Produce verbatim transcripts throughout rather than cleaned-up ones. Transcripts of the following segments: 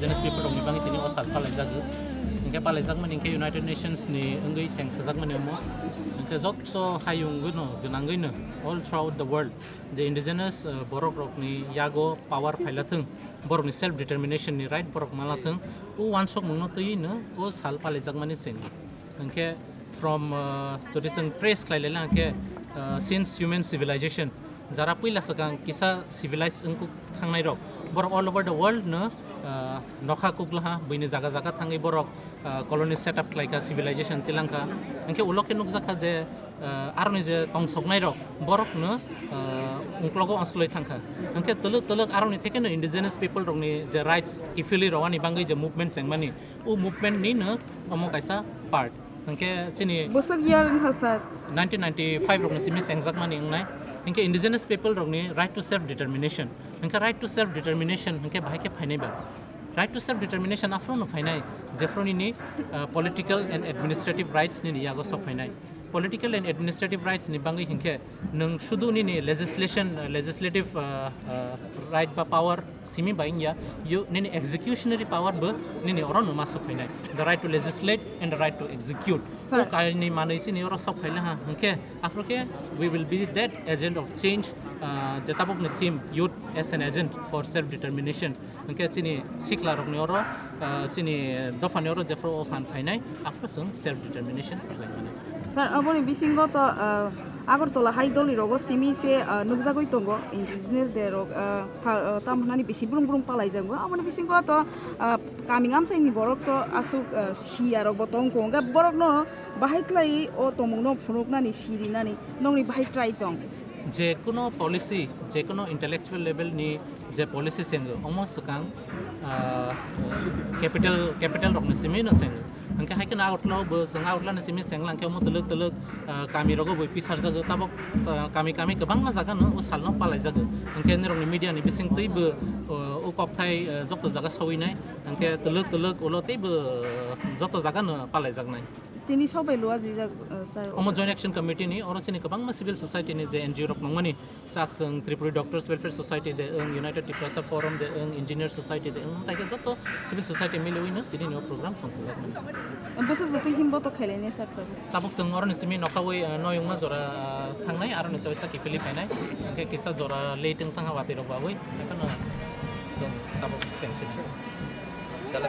Indigenous people rokni bagwi tini o sal palaijago. Hinkhe palaijakmani hinkhe United Nations ni wngwi seng sajakmani omo. Hinkhe jotto hayungno gwnangwino all throughout the world je indigenous, uh, borok rokni yago power phaila thung, borokni self determination ni right borok mala thung, o wansokmungno twiwi no o sal palaijakmani seng. Hinkhe from, uh, jodi chwng trace khlai laina hinkhe, uh, since human civilization, jara puila swkang kisa civilized wngkuk thangnai rok, borok all over the world no, uh, nokha kuklaha, buini jaga jaga thangwi borok, uh, colony set up khlaikha, civilization tilangkha. Hinkhe ulo khe nukjakha je, uh, aroni je tongsoknai rok, borok no, uh, ungklogo osloi thangkha. Hinkhe twlwk twlwk aroni thekeno indigenous people rokni je rights kiphilwi rowani bangwi je movement chengmani, o movement ni no omo kaisa part. Hinkhe chini Bwswk year wngkha, sir? Nineteen ninety-five rokni simi chengjakmani wngnai. Hinkhe indigenous people rokni right to self determination. Hinkhe right to self determination hinkhe bahai khe phainai ba. Right to self determination aphuru no phainai, jephuru nini, uh, political and administrative rights nini yago sok phainai. Political and administrative rights ni bangwi hinkhe nwng sudu nini legislation, uh, legislative, uh, uh, right ba power simi bai wngya, you, nini executionary power bo nini oro no ma sok phainai. The right to legislate and the right to execute. Sir. O kainwi manwi chini oro sok phaila ha, hinkhe aphuru khe we will be that agent of change, uh, je tabukni theme youth as an agent for self determination. Hinkhe chini sikla rokni oro, uh, chini dophani oro jephuru o phan phainai, aphuru chwng self determination khlai mano. Sir, aboni bisingo to, uh, Agartala hai doli rogo simi se, uh, nukjagwi tongo, indigenous day rok, uh, tha-, uh, tam hwnani bisi brung brung palaijago. Aboni bisingo to, uh, kami amchaini borok to aswk, uh, siya rok bo tongkho. Hwnkhe borok no bahai khlai o tongmung no phunuknani, sirinani nokni bahai try tong. Je kono policy, je kono intellectual level ni je policy chengo, omo swkang, ah, capital, capital rokni simi no chengo. Hinkhe hai kheno Agartala o bo chwng Agartala ni simi chenglang khe omo twlwk twlwk, ah, kami rogo bo pisarjago, tabok, ah, kami kami kwbangma jaga no o sal no palaijago. Hinkhe nirokni media ni bising twi bo, o, o kokthai, ah, jokto jaga sawinai, hinkhe twlwk twlwk ulo tei bo, ah, joto jaga no palaijaknai. Tini sobai lua jijak, uh, sir. Omo Joint Action Committee ni, oro chini kwbangma civil society ni je N G O rok nangmani, chak chwng Tripuri Doctors Welfare Society de wng, United Tiprasa Forum de wng, Engineer Society de wng, tai khe joto civil society miliwi no tini ni o program songchajak mani. Bwswk joto himbo to khailai nai sir tabuk. Tabuk chwng oro ni simi nokha wi, uh, noyungma jora, uh, thangnai, aro ni toisa kiphilwi phainai, hwnkhe kisa jora late wng thangha watwi rok bagwi, ekheno chwng tabuk chengsi. Chala.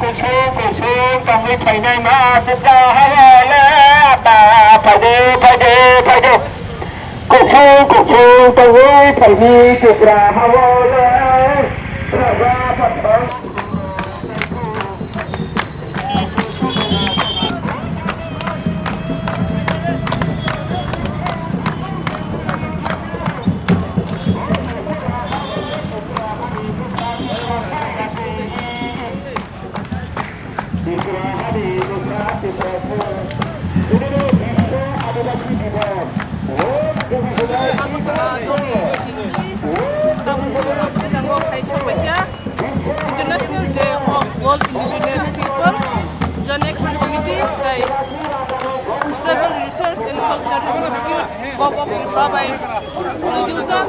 Kusung kusung tongwi phainai ma bukha hawale ata phaide phaide phaide. Kusung kusung tongwi phaini tipra hawale raja pathang. International Day of World Indigenous People, Joint Action Committee, by Tribal Resource and Culture Institute, Bob of Rifa by Producer.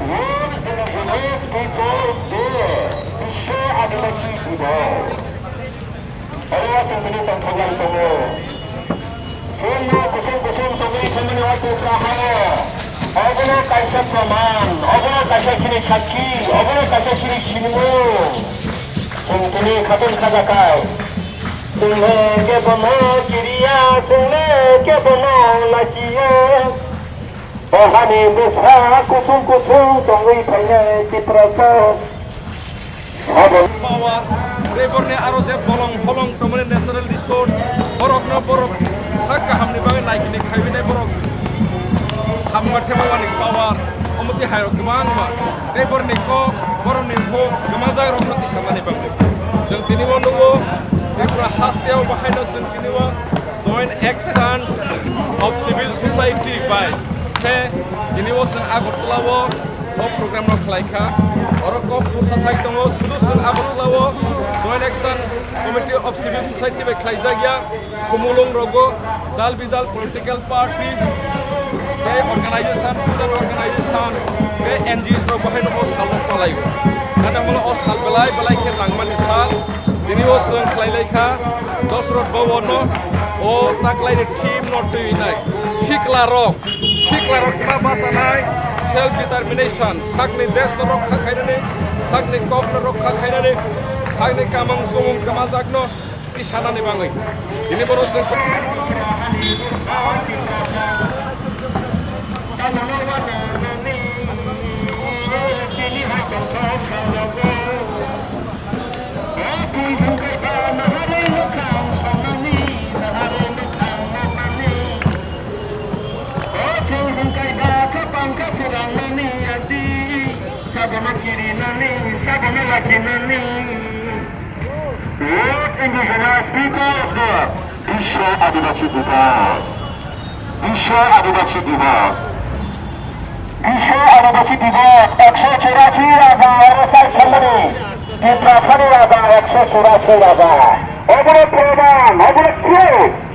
World Indigenous Peoples Day, Biswa Adibasi Dibo. Oro chwng tini tongthokjak tongo. Chwngno kusung kusung tongwi thangmani o Tripura hao. Obono kaisa proman, obono kaisa chini sakhi, obono kaisa chini sinimung. Chwng tini khatung khajakai. Chwngno kebono kiriya, chwngno kebono lachiya. O hani bwsa kusung kusung tongwi phainai Tiprasa. Power, tei borokni aro je bolong holong tongmani natural resource, borokno borok sak kahamni bagwi naikini khaiwinai borok samung thepamani power, omo twi hairok kwbangma. Tei borokni kok, borokni huk, kwmajakrokno tisamani bagwi. Chwng tini o nukgo, Tripura hasteo bahaino chwng tini o Joint Action of Civil Society bai khe tini o chwng Agartala o o program no khlai kha. Oro kok khursa thai tongo, sudu chwng Agartala o Joint Action Committee of Civil Society bai khlaijak ya. Khumulwng rogo dal bidal political party tei organization, social organization tei N G Os rok bahai no o sal no palai o. Nana molo o sal belai belai khe nangmani sal. Tini o chwng khlai lai kha Dosrot Bhawan no, o taklai ni theme no twi nai. Sikla rok, sikla rok sma basa nai, self determination, sakni desh no rokha khainani, sakni kok no rokha khainani, sakni kamang sumung kwmajak no tisanani bagwi. Tini bono chwng Sabana kirinani, sabana lachinani. World Indigenous Peoples Day, Biswa Adibasi Diwas, Biswa Adibasi Diwas, Biswa Adibasi Diwas, ekso churashi raja oro sai thangmani, Tiprasani raja, ekso churashi raja. Obono proman, obono proof.